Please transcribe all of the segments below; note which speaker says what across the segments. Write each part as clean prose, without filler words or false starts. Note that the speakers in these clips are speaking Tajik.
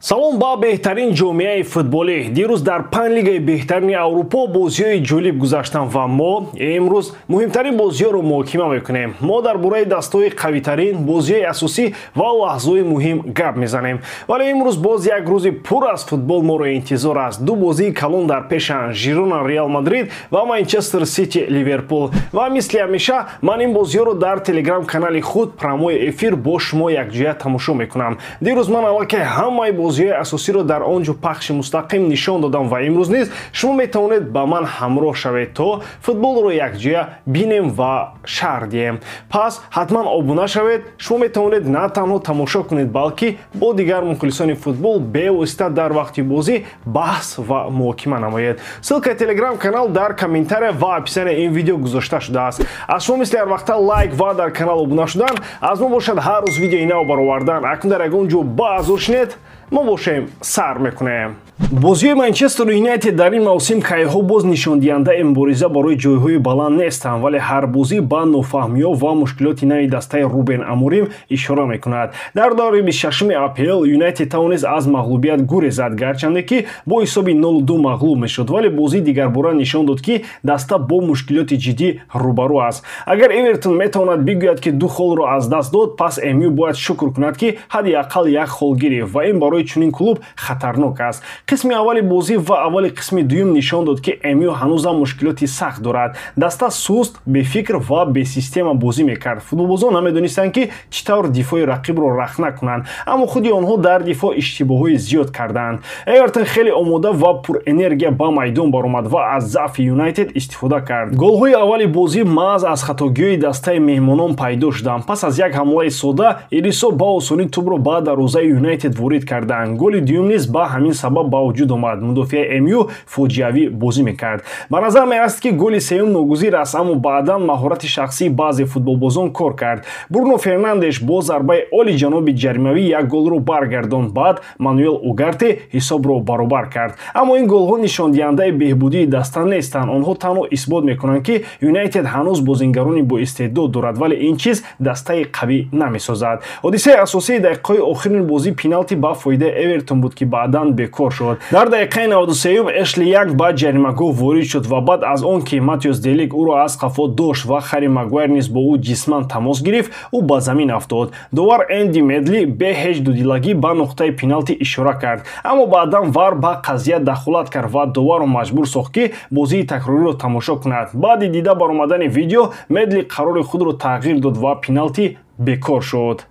Speaker 1: Салом ба беҳтарин ҷомеаи футболӣ. Дирӯз дар панҷ лигаи беҳтарини Аврупо бозиҳои ҷолиб гузаштанд ва мо имрӯз муҳимтарин бозиҳоро муҳокима мекунем. Мо дар бораи дастҳои қавитарин, бозиҳои асосӣ ва лаҳзаҳои муҳим гап мезанем. Вале имрӯз боз як рӯзи пур аз футбол моро интизор аст. Ду бозии калон дар пешанд: Жирона Реал Мадрид ва Манчестер Сити Ливерпул. Ва мисли ҳамеша ман ин бозиҳоро дар телеграм канали худ прямой эфир бо шумо якҷоя тамошо мекунам. Дирӯз ман аллакай ҳамаи бозиҳои асосиро дар он ҷо пахши мустақим нишон додам ва имрӯз низ шумо метавонед ба ман ҳамроҳ шавед, то футболро якҷоя бинем ва шарҳ диҳем. Пас ҳатман обуна шавед. Шумо метавонед на танҳо тамошо кунед, балки бо дигар мухлисони футбол бевосита дар вақти бозӣ баҳс ва муҳокима намоед. Ссылкаи телеграм канал дар комментария ва описанияи ин видео гузошта шудааст. Аз шумо мисли ҳар вақта лайк ва дар канал обуна шудан, аз мо бошад ҳар рӯз видеои нав баровардан. Акнун дар ягон ҷо баъзур шинед, мо бошем сар мекунем. Бозиҳои Манчестер Юнайтед дар ин мавсим кайҳо боз нишондиҳандаи мубориза барои ҷойҳои баланд нестанд, вале ҳар бозӣ ба нофаҳмиҳо ва мушкилоти нави дастаи Рубен Аморим ишора мекунад. Дар даври 26 апрел Юнайтед тавонист аз мағлубият гурезад, гарчанде ки бо ҳисоби 0-2 мағлуб мешуд, вале бозӣ дигарбора нишон дод, ки даста бо мушкилоти ҷиддӣ рӯбарӯ аст. Агар Эвертон метавонад бигӯяд, ки ду холро аз даст дод, пас МЮ бояд шукр кунад, ки ҳадди ақал як хол гирифт ва ин барои чунин клуб хатарнок аст. Қисми аввали бозӣ ва аввали қисми дуюм нишон дод, ки МЮ ҳанӯзам мушкилоти сахт дорад. Даста суст, бефикр ва бесистема бозӣ мекард. Футболбозон намедонистанд, ки чӣ тавр дифои рақибро рахна кунанд, аммо худи онҳо дар дифоъ иштибоҳҳои зиёд карданд. Эвертон хеле омода ва пурэнергия ба майдон баромад ва аз заъфи Юнайтед истифода кард. Голҳои аввали бозӣ маҳз аз хатогиҳои дастаи меҳмонон пайдо шуданд. Пас аз як ҳамлаи сода Ирисо ба осонӣ тӯбро ба дарвозаи Юнайтед ворид карданд. Голи дуюм низ ба ҳамин сабаб ба вуҷуд омад. Мудофиаи МЮ фоҷиавӣ бозӣ мекард. Ба назар мерасад, ки голи сеюм ногузир аст, аммо баъдан маҳорати шахсии баъзе футболбозон кор кард. Бруно Фернандеш бо зарбаи оли ҷаноби ҷаримавӣ як голро баргардонд, баъд Мануэл Угарте ҳисобро баробар кард. Аммо ин голҳо нишондиҳандаи беҳбудии даста нестанд. Онҳо танҳо исбот мекунанд, ки Юнайтед ҳанӯз бозингарони боистеъдод дорад, вале ин чиз дастаи қавӣ намесозад. Ҳодисаи асосии дақиқаҳои охирини бозӣ пеналти ба фоидаи Эвертон буд, ки баъдан бекор шуд. Дар дақиқаи 93 Эшли Янг ба ҷаримагоҳ ворид шуд ва баъд аз он ки Матиус Делик ӯро аз қафо дошт ва Харри Магуайр низ бо ӯ ҷисман тамос гирифт, ӯ ба замин афтод. Довар Энди Медли бе ҳеҷ дудилагӣ ба нуқтаи пеналти ишора кард, аммо баъдан ВАР ба қазия дахолат кард ва доварро маҷбур сохт, ки бозии такрориро тамошо кунад. Баъди дида баромадани видео Медли қарори худро тағйир дод ва пеналти бекор шуд.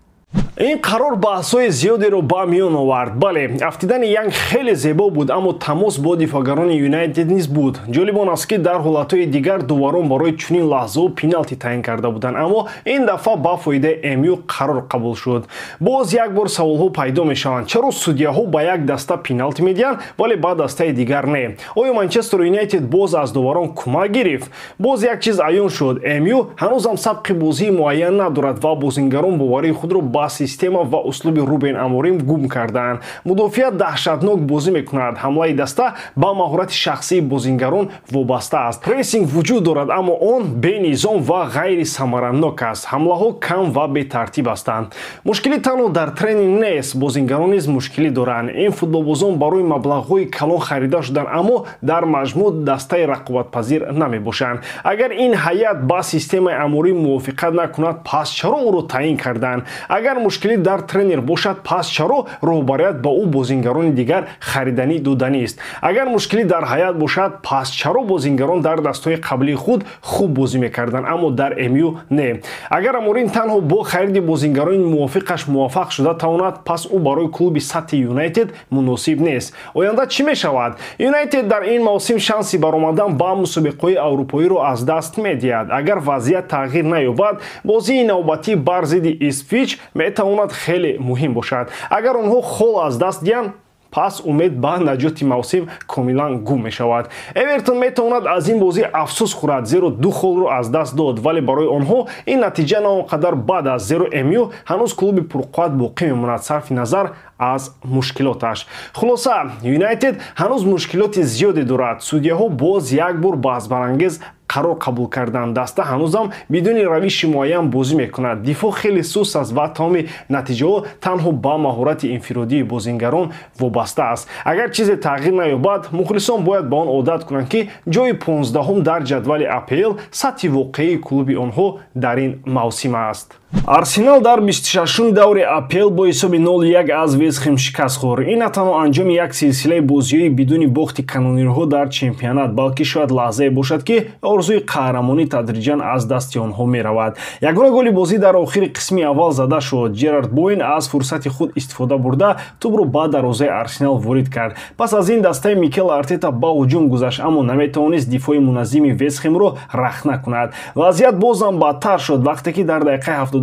Speaker 1: Ин қарор баҳсҳои зиёдеро ба миён овард. Бале, афтидани Янг хеле зебо буд, аммо тамос бо дифоъгарони Юнайтед низ буд. Ҷолиб он аст, ки дар ҳолатҳои дигар доварон барои чунин лаҳзаҳо пеналти таъин карда буданд, аммо ин дафъа ба фоидаи МЮ қарор қабул шуд. Боз як бор саволҳо пайдо мешаванд: чаро судяҳо ба як даста пеналти медиҳанд, вале ба дастаи дигар не? Оё Манчестер Юнайтед боз аз доварон кӯмак гирифт? Боз як чиз аён шуд: МЮ ҳанӯзам сабқи бозии муайян надорад ва бозингарон боварии худро ба система ва услуби Рубен Аморим гум кардаанд. Мудофиа даҳшатнок бозӣ мекунад. Ҳамлаи даста ба маҳорати шахсии бозингарон вобаста аст. Прессинг вуҷуд дорад, аммо он бенизом ва ғайрисамаранок аст. Ҳамлаҳо кам ва бетартиб ҳастанд. Мушкилӣ танҳо дар тренинг нест, бозингарон низ мушкилӣ доранд. Ин футболбозон барои маблағҳои калон харида шуданд, аммо дар маҷмӯъ дастаи рақобатпазир намебошанд. Агар ин ҳайат ба системаи Аморим мувофиқат накунад, пас чаро ӯро таъин карданд? Агар мушкилӣ дар тренер бошад, пас чаро роҳбарият ба ӯ бозингарони дигар хариданӣ доданист? Агар мушкилӣ дар ҳайат бошад, пас чаро бозингарон дар дастҳои қаблии худ хуб бозӣ мекарданд, аммо дар МЮ не? Агар Аморим танҳо бо хариди бозингарони мувофиқаш муваффақ шуда тавонад, пас ӯ барои клуби сатҳи Юнайтед муносиб нест. Оянда чӣ мешавад? Юнайтед дар ин мавсим шанси баромадан ба мусобиқаҳои аврупоиро аз даст медиҳад. Агар вазъият тағйир наёбад, бозии навбатӣ бар зидди Ипсвич метавонад хеле муҳим бошад. Агар онҳо хол аз даст диҳанд, пас умед ба наҷоти мавсим комилан гум мешавад. Эвертон метавонад аз ин бозӣ афсӯс хӯрад, зеро ду холро аз даст дод, вале барои онҳо ин натиҷа на он қадар бад аст, зеро МЮ ҳанӯз клуби пурқувват боқӣ мемонад, сарфи назар аз мушкилоташ. Хулоса, Юнайтед ҳанӯз мушкилоти зиёде дорад. Судяҳо боз як бор баҳсбарангез Қарор қабул карданд. Даста ҳанӯзам бидуни равиши муайян бозӣ мекунад. Дифоъ хеле суст аст ва тамоми натиҷаҳо танҳо ба маҳорати инфиродии бозингарон вобаста аст. Агар чизе тағйир наёбад, мухлисон бояд ба он одат кунанд, ки ҷои 15-ум дар ҷадвали АПЛ сатҳи воқеии клуби онҳо дар ин мавсим аст. Арсенал дар 26-уми даври АПЛ бо ҳисоби 0-1 аз Вестхем шикаст хӯрд. Ин на танҳо анҷоми як силсилаи бозиҳои бидуни бохти канонирҳо дар чемпионат, балки шояд лаҳзае бошад, ки орзуи қаҳрамонӣ тадриҷан аз дасти онҳо меравад. Ягона голи бозӣ дар охири қисми аввал зада шуд. Ҷерард Боин аз фурсати худ истифода бурда, тӯбро ба дарвозаи Арсенал ворид кард. Пас аз ин дастаи Микел Артета ба ҳуҷум гузашт, аммо наметавонист дифои муназзими Вестхемро рахна кунад. Вазъият бозам бадтар шуд, вақте ки дар дақиқаи 73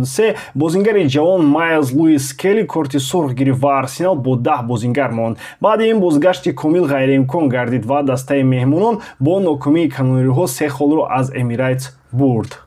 Speaker 1: бозингари ҷавон Майлз Луис Келли корти сурх гирифт ва Арсенал бо 10 бозингар монд. Баъди ин бозгашти комил ғайриимкон гардид ва дастаи меҳмонон бо нокомии канонириҳо се холро аз Эмирейтс бурд.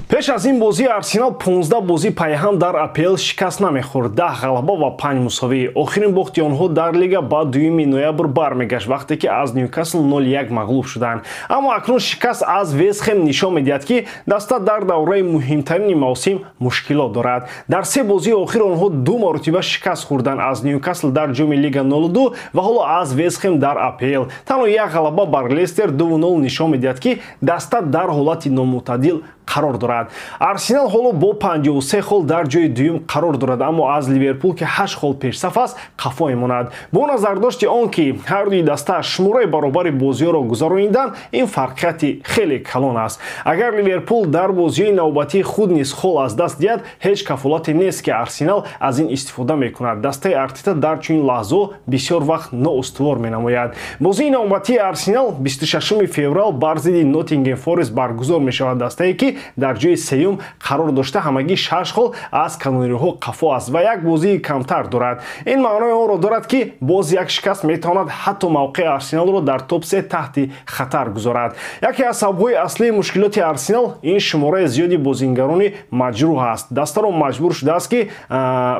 Speaker 1: Пеш аз ин бозӣ Арсенал 15 бозӣ пайҳам дар АПЛ шикаст намехӯрд, 10 ғалаба ва 5 мусовӣ. Охирин бохти онҳо дар лига ба 2 ноябр бармегашт, вақте ки аз Ньюкасл 0-1 мағлуб шуданд. Аммо акнун шикаст аз Вестхем нишон медиҳад, ки даста дар давраи муҳимтарини мавсим мушкилот дорад. Дар се бозии охир онҳо ду маротиба шикаст хӯрданд: аз Ньюкасл дар ҷоми лига 0-2 ва ҳоло аз Вестхем дар АПЛ. Танҳо як ғалаба бар Лестер 2-0 нишон медиҳад, ки даста дар ҳолати номӯътадил қарор дорад. Арсенал ҳоло бо 53 хол дар ҷои дуюм қарор дорад, аммо аз Ливерпул, ки 8 хол пешсаф аст, қафо мемонад. Бо назардошти он ки ҳар дуи даста шумораи баробари бозиҳоро гузарониданд, ин фарқияти хеле калон аст. Агар Ливерпул дар бозиҳои навбатии худ низ хол аз даст диҳад, ҳеҷ кафолате нест, ки Арсенал аз ин истифода мекунад. Дастаи Артета дар чунин лаҳзаҳо бисёр вақт ноустувор менамояд. Бозии навбатии Арсенал 26 феврал бар зидди Ноттингем Форест баргузор мешавад, дастае ки дар ҷои сеюм қарор дошта, ҳамагӣ 6 хол аз канонириҳо қафо аст ва як бозии камтар дорад. Ин маънои онро дорад, ки боз як шикаст метавонад ҳатто мавқеи Арсеналро дар топ-3 таҳти хатар гузорад. Яке аз сабабҳои аслии мушкилоти Арсенал ин шумораи зиёди бозингарони маҷрӯҳ аст. Дастаро маҷбур шудааст, ки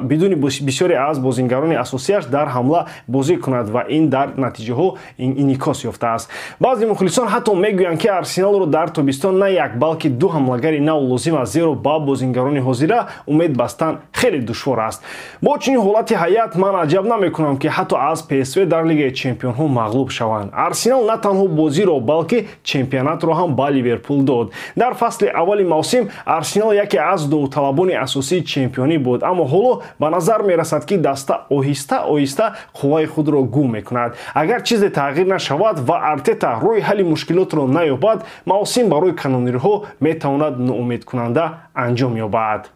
Speaker 1: бидуни бисёре аз бозингарони асосияш дар ҳамла бозӣ кунад ва ин дар натиҷаҳо инъикос ёфтааст. Баъзе мухлисон ҳатто мегӯянд, ки Арсеналро дар тобистон на як, балки ду ҳамлагари нав лозим аст, зеро ба бозингарони ҳозира умед бастан хеле душвор аст. Бо чунин ҳолати ҳайат ман аҷаб намекунам, ки ҳатто аз ПСВ дар лигаи чемпионҳо мағлуб шаванд. Арсенал на танҳо бозиро, балки чемпионатро ҳам ба Ливерпул дод. Дар фасли аввали мавсим Арсенал яке аз довталабони асосии чемпионӣ буд, аммо ҳоло ба назар мерасад, ки даста оҳиста оҳиста қувваи худро гум мекунад. Агар чизе тағйир нашавад ва Артета роҳи ҳалли мушкилотро наёбад, мавсим барои канонирҳо метавонад ноумедкунанда анҷом ёбад.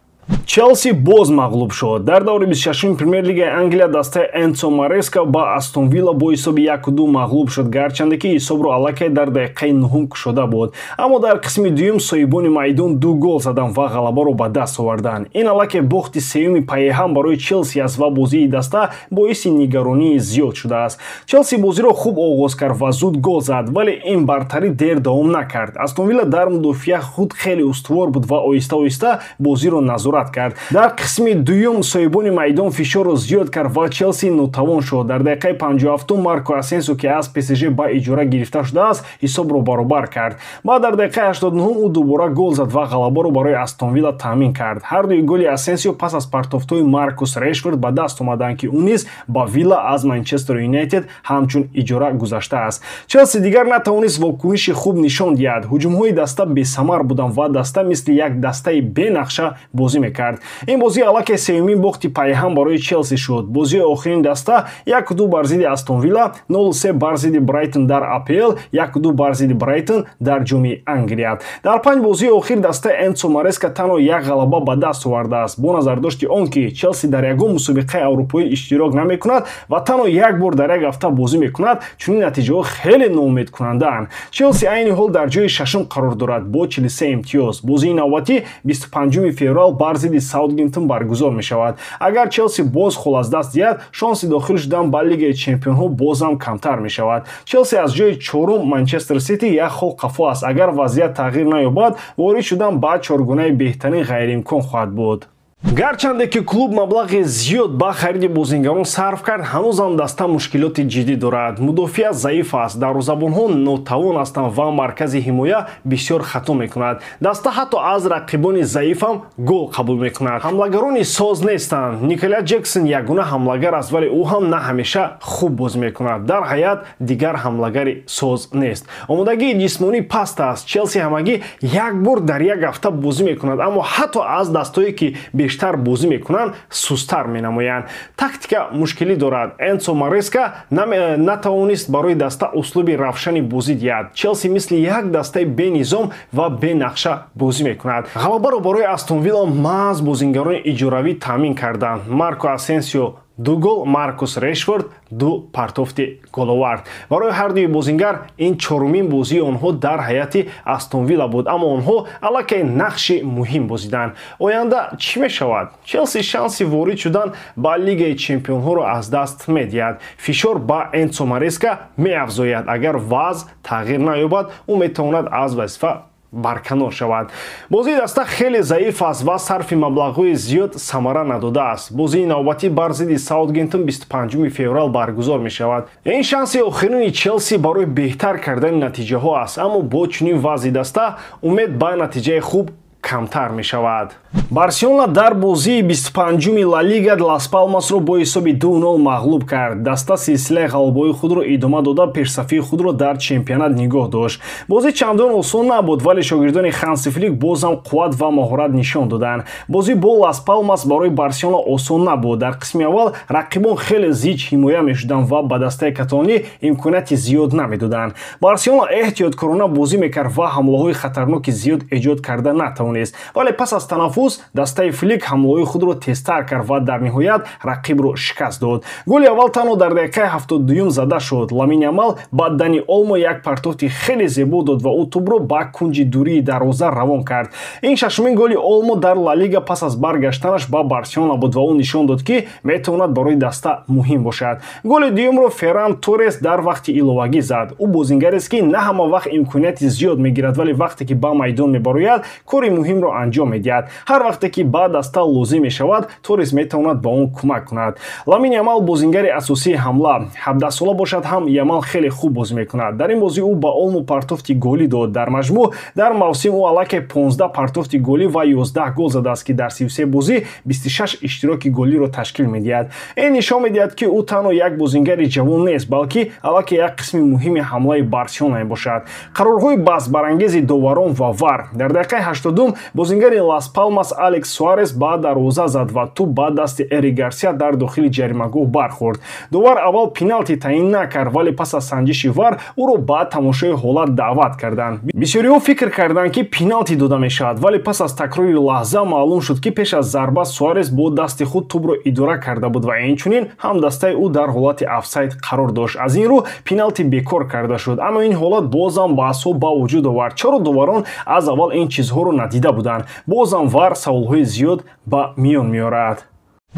Speaker 1: Челси боз мағлуб шуд. Дар даври 26-уми Премер-лигаи Англия дастаи Энцо Мареска ба Астон Вилла бо ҳисоби 1-2 мағлуб шуд, гарчанде ки ҳисобро аллакай дар дақиқаи нуҳум кушода буд. Аммо дар қисми дуюм соҳибони майдон ду гол заданд ва ғалабаро ба даст оварданд. Ин аллакай бохти сеюми пайҳам барои Челси аст ва бозии даста боиси нигаронии зиёд шудааст. Челси бозиро хуб оғоз кард ва зуд гол зад, вале ин бартарӣ дер давом накард. Астон Вилла дар мудофиа худ хеле устувор буд ва оҳиста оҳиста бозиро назорат кард. Дар қисми дуюм соҳибони майдон фишорро зиёд кард ва Челси нотавон шуд. Дар дақиқаи 57 Марко Асенсио, ки аз ПСЖ ба иҷора гирифта шудааст, ҳисобро баробар кард. Баъд дар дақиқаи 89 ӯ дубора гол зад ва ғалабаро барои Астон Вилла таъмин кард. Ҳар дуи голи Асенсио пас аз партофтҳои Маркус Решфорд ба даст омаданд, ки ӯ низ ба Вилла аз Манчестер Юнайтед ҳамчун иҷора гузаштааст. Челси дигар натавонист вокуниши хуб нишон диҳад. Ҳуҷумҳои даста бесамар буданд ва даста мисли як дастаи бенақша бозӣ мекард. Ин бозӣ аллакай сеюмин бохти пайҳам барои Челси шуд. Бозии охирини даста 1-2 бар зидди Астон Вилла, 0-3 бар зидди Брайтон дар АПЛ, 1-2 бар зидди Брайтон дар ҷоми Англия. Дар панҷ бозии охир дастаи Энцо Мареска танҳо як ғалаба ба даст овардааст. Бо назардошти он ки Челси дар ягон мусобиқаи аврупоӣ иштирок намекунад ва танҳо як бор дар як ҳафта бозӣ мекунад, чунин натиҷаҳо хеле ноумедкунандаанд. Челси айни ҳол дар ҷои шашум қарор дорад бо 43 имтиёз. Бозии навбатӣ 25 феврал бар зидди Саутгемптон баргузор мешавад. Агар Челси боз хол аз даст диҳад, шонси дохил шудан ба лигаи чемпионҳо бозам камтар мешавад. Челси аз ҷои чорум Манчестер Сити як хол қафо аст. Агар вазъият тағйир наёбад, ворид шудан ба чоргунаи беҳтарин ғайриимкон хоҳад буд. Гарчанде ки клуб маблағи зиёд ба хариди бозингарон сарф кард, ҳанӯзам даста мушкилоти ҷиддӣ дорад. Мудофиа заиф аст, дарвозабонҳо нотавон ҳастанд ва маркази ҳимоя бисёр хато мекунад. Даста ҳатто аз рақибони заифам гол қабул мекунад. Ҳамлагарони соз нестанд. Николя Ҷексон ягона ҳамлагар аст, вале ӯ ҳам на ҳамеша хуб бозӣ мекунад. Дар ҳайат дигар ҳамлагари соз нест. Омодагии ҷисмонӣ паст аст. Челси ҳамагӣ як бор дар як ҳафта бозӣ мекунад, аммо ҳатто аз дастое ки бештар бозӣ мекунанд, сустар менамоянд. Тактика мушкилӣ дорад. Энсо Мареска натавонист барои даста услуби равшани бозӣ диҳад. Челси мисли як дастаи бенизом ва бенақша бозӣ мекунад. Ғалабаро барои Астон Вилла маҳз бозингарони иҷоравӣ таъмин карданд. Марко Асенсио 2 гол, Маркус Решфорд 2 партофти гол овард. Барои ҳар дуи бозингар ин чорумин бозии онҳо дар ҳайати Астон Вилла буд, аммо онҳо аллакай нақши муҳим бозиданд. Оянда чӣ мешавад? Челси шанси ворид шудан ба Лигаи чемпионҳоро аз даст медиҳад. Фишор ба Энсо Мареска меафзояд. Агар вазъ тағйир наёбад, ӯ метавонад аз вазифа барканор шавад. Бозии даста хеле заиф аст ва сарфи маблағҳои зиёд самара надодааст. Бозии навбатӣ бар зидди Саутгемптон 25 феврал баргузор мешавад. Ин шанси охирини Челси барои беҳтар кардани натиҷаҳо аст, аммо бо чунин вазъи даста умед ба натиҷаи хуб камтар мешавад. Барселона дар бозии 25-уми Ла Лига Лас Палмасро бо ҳисоби 2-0 мағлуб кард. Даста силсилаи ғалабаҳои худро идома дода, пешсафии худро дар чемпионат нигоҳ дошт. Бозӣ чандон осон набуд, вале шогирдони Ханси Флик бозам қувват ва маҳорат нишон доданд. Бозӣ бо Лас Палмас барои Барселона осон набуд. Дар қисми аввал рақибон хеле зич ҳимоя мешуданд ва ба дастаи каталонӣ имконияти зиёд намедоданд. Барселона эҳтиёткорона бозӣ мекард ва ҳамлаҳои хатарноки зиёд эҷод карда натавонист. Вале пас аз танаффус дастаи Флик ҳамлаҳои худро тезтар кард ва дар ниҳоят рақибро шикаст дод. Голи аввал танҳо дар дақиқаи 72 зада шуд. Ламин Ямал ба Дани Олмо як партофти хеле зебо дод ва ӯ тӯбро ба кунҷи дурии дарвоза равон кард. Ин шашумин голи Олмо дар Ла Лига пас аз баргаштанаш ба Барселона буд ва ӯ нишон дод, ки метавонад барои даста муҳим бошад. Голи дуюмро Ферран Торрес дар вақти иловагӣ зад. Ӯ бозингарест, ки на ҳама вақт имконияти зиёд мегирад, вале вақте ки ба майдон мебарояд, кори муҳимро анҷом медиҳад. Ҳар вақте ки ба даста лозим мешавад, Торрес метавонад ба он кӯмак кунад. Ламин Ямал бозингари асосии ҳамла, 17сола бошад ҳам Ямал хеле хуб бозӣ мекунад. Дар ин бозӣ ӯ ба Олмо партофти голӣ дод. Дар маҷмӯъ дар мавсим ӯ аллакай 15 партофти голӣ ва 11 гол задааст, ки дар 33 бозӣ 26 иштироки голиро ташкил медиҳад. Ин нишон медиҳад, ки ӯ танҳо як бозингари ҷавон нест, балки аллакай як қисми муҳими ҳамлаи Барселона мебошад. Қарорҳои баҳсбарангези доварон ва ВАР. Дар дақиқаи 82 бозингари Лас Палмас Алекс Суарес ба дарвоза зад ва тӯб ба дасти Эрик Гарсия дар дохили ҷаримагоҳ бархӯрд. Довар аввал пеналти таъин накард, вале пас аз санҷиши ВАР ӯро ба тамошои ҳолат даъват карданд. Бисёриҳо фикр карданд, ки пеналти дода мешавад, вале пас аз такрори лаҳза маълум шуд, ки пеш аз зарба Суарес бо дасти худ тӯбро идора карда буд ва инчунин ҳам дастаи ӯ дар ҳолати офсайд қарор дошт. Аз ин рӯ пеналти бекор карда шуд. Аммо ин ҳолат бозам баҳсҳо ба вуҷуд овард. Чаро доварон аз аввал ин чизҳоро надида буданд? Бозам ВАР саволҳои зиёд ба миён меорад.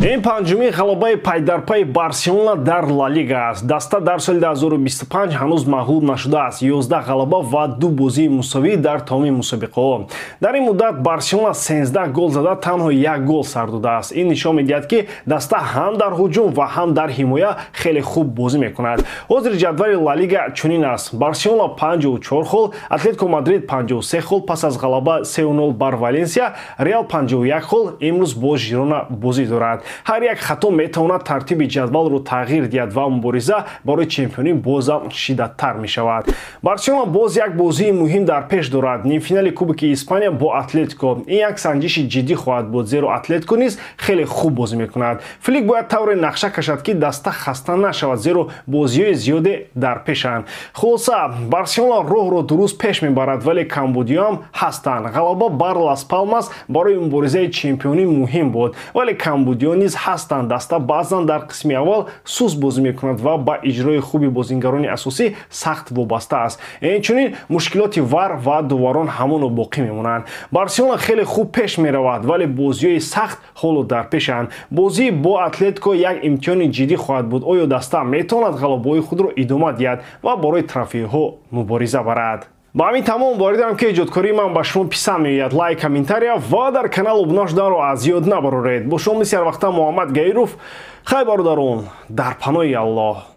Speaker 1: Ин панҷумин ғалабаи пайдарпайи Барселона дар Ла Лига аст. Даста дар соли 2025 ҳанӯз мағлуб нашудааст. 11 ғалаба ва 2 бозии мусовӣ дар тамоми мусобиқаҳо. Дар ин муддат Барселона 13 гол зада, танҳо як гол сар додааст. Ин нишон медиҳад, ки даста ҳам дар ҳуҷум ва ҳам дар ҳимоя хеле хуб бозӣ мекунад. Ҳозири ҷадвали Ла Лига чунин аст: Барселона 54 хол, Атлетико Мадрид 53 хол пас аз ғалаба 3-0 бар Валенсия, Реал 51 хол имрӯз бо Жирона бозӣ дорад. Ҳар як хато метавонад тартиби ҷадвалро тағйир диҳад ва мубориза барои чемпионӣ бозам шиддаттар мешавад. Барселона боз як бозии муҳим дар пеш дорад: нимфинали Кубки Испания бо Атлетико. Ин як санҷиши ҷиддӣ хоҳад буд, зеро Атлетико низ хеле хуб бозӣ мекунад. Флик бояд тавре нақша кашад, ки даста хаста нашавад, зеро бозиҳои зиёде дар пешанд. Хулоса, Барселона роҳро дуруст пеш мебарад, вале камбудиҳоам ҳастанд. Ғалаба бар Лас Палмас барои муборизаи чемпионӣ муҳим буд, вале камбудиҳо низ ҳастанд. Даста баъзан дар қисми аввал суст бозӣ мекунад ва ба иҷрои хуби бозингарони асосӣ сахт вобаста аст. Инчунин мушкилоти ВАР ва доварон ҳамоно боқӣ мемонанд. Барселона хеле хуб пеш меравад, вале бозиҳои сахт ҳоло дар пешанд. Бозӣ бо Атлетико як имтиҳони ҷиддӣ хоҳад буд. Оё даста метавонад ғалабаҳои худро идома диҳад ва барои трофейҳо мубориза барад? Ба ҳамин тамом. Боридам, ки эҷодкории ман ба шумо писанд меояд. Лайк, комментария ва дар канал обуна шуданро аз ёд набароред. Бо шумо мисли ҳарвақта Муҳаммад Гаиров. Хай, бародарон, дар паноҳи Аллоҳ.